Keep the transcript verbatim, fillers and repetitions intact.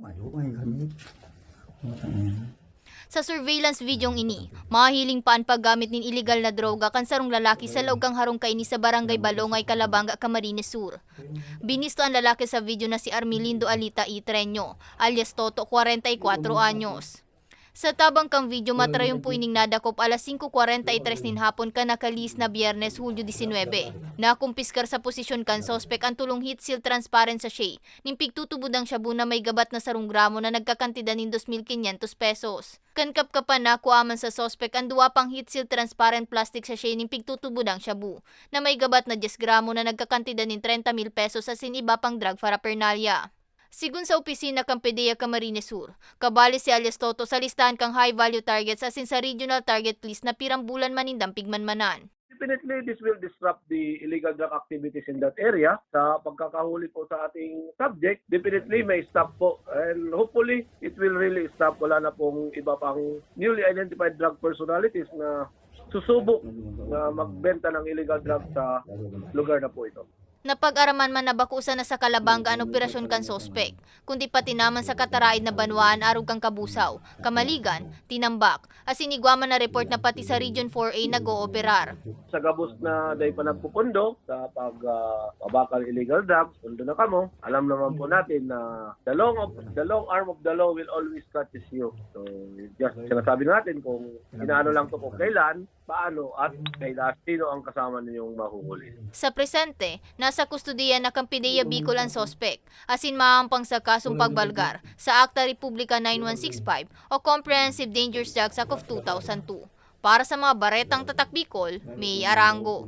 Mayo, may gamit. Sa surveillance videong ini, mahiling pa an paggamit nin iligal na droga kan sarong lalaki sa laog kan harong kaini sa Barangay Balongay, Calabanga, Camarines Sur. Binisto an lalaki sa video na si Armilindo Alita Itreño, alias Toto, kwarenta y kwatro anyos. Sa tabang kan video, matrayon po ining nadakop alas singko kwarenta y tres nin hapon kan nakalihis na Biyernes, Hulyo disinwebe. Nakumpiskar sa posisyon kan suspek an tolong heat seal transparent sachet nin pigtutubod na shabu na may gabat na sarong gramo na nagkakantidad nin dos mil quinientos pesos. Kan kapkapan, nakua man sa suspek an duwa pang heat seal transparent plastic sachet nin pigtutubod na shabu na may gabat na dyes gramo na nagkakantidad nin trenta mil pesos asin iba pang drug paraphernalia. Sigon sa opisina kan PDEA Camarines Sur, kabali si alias Toto sa listahan kan high value targets asin sa regional target list na pirang bulan man nindang pigmanmanan. Definitely, this will disrupt the illegal drug activities in that area. Sa pagkakahuli po sa ating subject, definitely may stop po. And hopefully, it will really stop. Wala na pong iba pang newly identified drug personalities na susubok na magbenta ng illegal drugs sa lugar na po ito. Napag-araman man na bako sana sa Calabanga an operasyon kan suspek, kundi pati naman sa kataraid na banwaan arog kan Cabusao, Camaligan, Tinambac, asin igwa man na report na pati sa Region four A nag-ooperar. Sa gabos na dai pa nagpupundo sa pag uh, pabakal illegal drugs, pundo na kamo. Alam naman po natin na the long of the long arm of the law will always catches you. So, just sinasabi natin kung inaano lang to kung kailan, paano at kay sino ang kasama ninyong mahuhuli. Sa presente, nasa kustodiya na kan PDEA Bicol an suspek, asin maampang sa kasong pagbalgar sa Akta Republika nine one six five o Comprehensive Dangerous Drugs Act of two thousand two. Para sa mga baretang Tatak Bicol, May Arango.